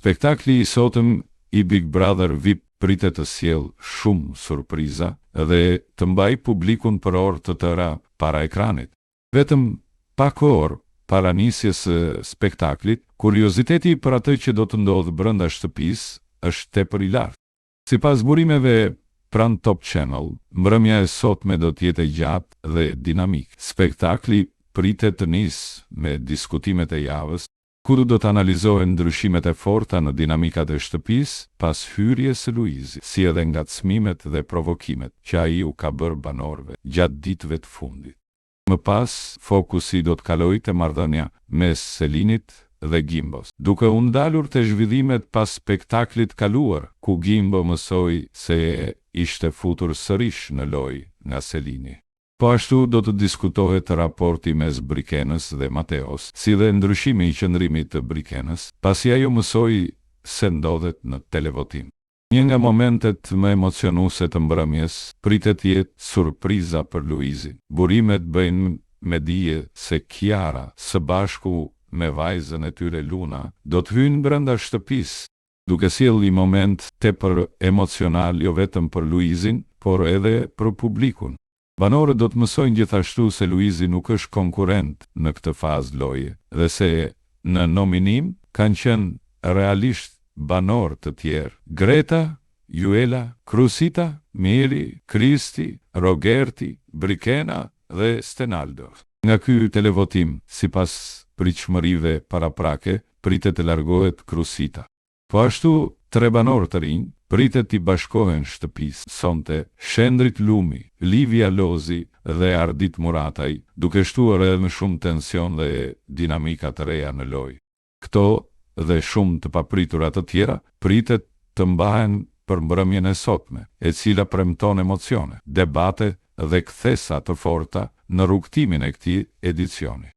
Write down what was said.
Spektakli i sotëm i Big Brother VIP pritet të sjellë shumë surpriza dhe të mbajë publikun për orë të tëra para ekranit. Vetëm pak orë para nisjes së spektaklit, kurioziteti për atë që do të ndodhë brenda shtëpisë është tepër i lartë. Sipas burimeve pranë Top Channel, mbrëmja e sotme do të jetë e gjatë dhe dinamike. Spektakli pritet të nisë me diskutimet e javës, ku do të analizohen ndryshimet e forta në dinamikat e shtëpisë pas hyrjes së Luizit, si edhe ngacmimet dhe provokimet që ai u ka bërë banorëve gjatë ditëve të fundit. Më pas, fokusi do të kalojë te marrëdhënia mes Selinit dhe Gimbos, duke u ndalur te zhvillimet pas spektaklit të kaluar, ku Gimbo mësoi se ishte futur sërish në lojë nga Selini. Po ashtu do të diskutohet raporti mes Brikenës dhe Mateos, si dhe ndryshimi i qëndrimit të Brikenës, pasi ajo mësoi se ndodhet në televotim. Një nga momentet më emocionuese të mbrëmjes pritet të jetë surpriza për Luizin. Burimet bëjnë me dije se Kiara, së bashku me vajzën e tyre Luna, do të hyjnë brenda shtëpisë, duke sjellë një moment tepër emocional jo vetëm për Luizin, por edhe për publikun. Banorët do të mësojnë gjithashtu se Luizi nuk është konkurrent në këtë fazë loje dhe se në nominim kanë qenë realisht banorë të tjerë, Greta, Juela, Krusita, Miri, Kristi, Rogerti, Brikena dhe Stenaldo. Nga ky televotim, sipas pritshmërive paraprake, pritet të largohet Krusita. Po ashtu, tre banorë të rinj pritet t'i bashkohen shtëpisë sonte, Shendrit Lumi, Livia Lozi dhe Ardit Murataj, duke shtuar edhe më shumë tension dhe dinamika të reja në lojë. Këto dhe shumë të papritura të tjera pritet të mbahen për mbrëmjen e sotme, e cila premton emocione, debate dhe kthesa të forta në rrugëtimin e këtij edicioni.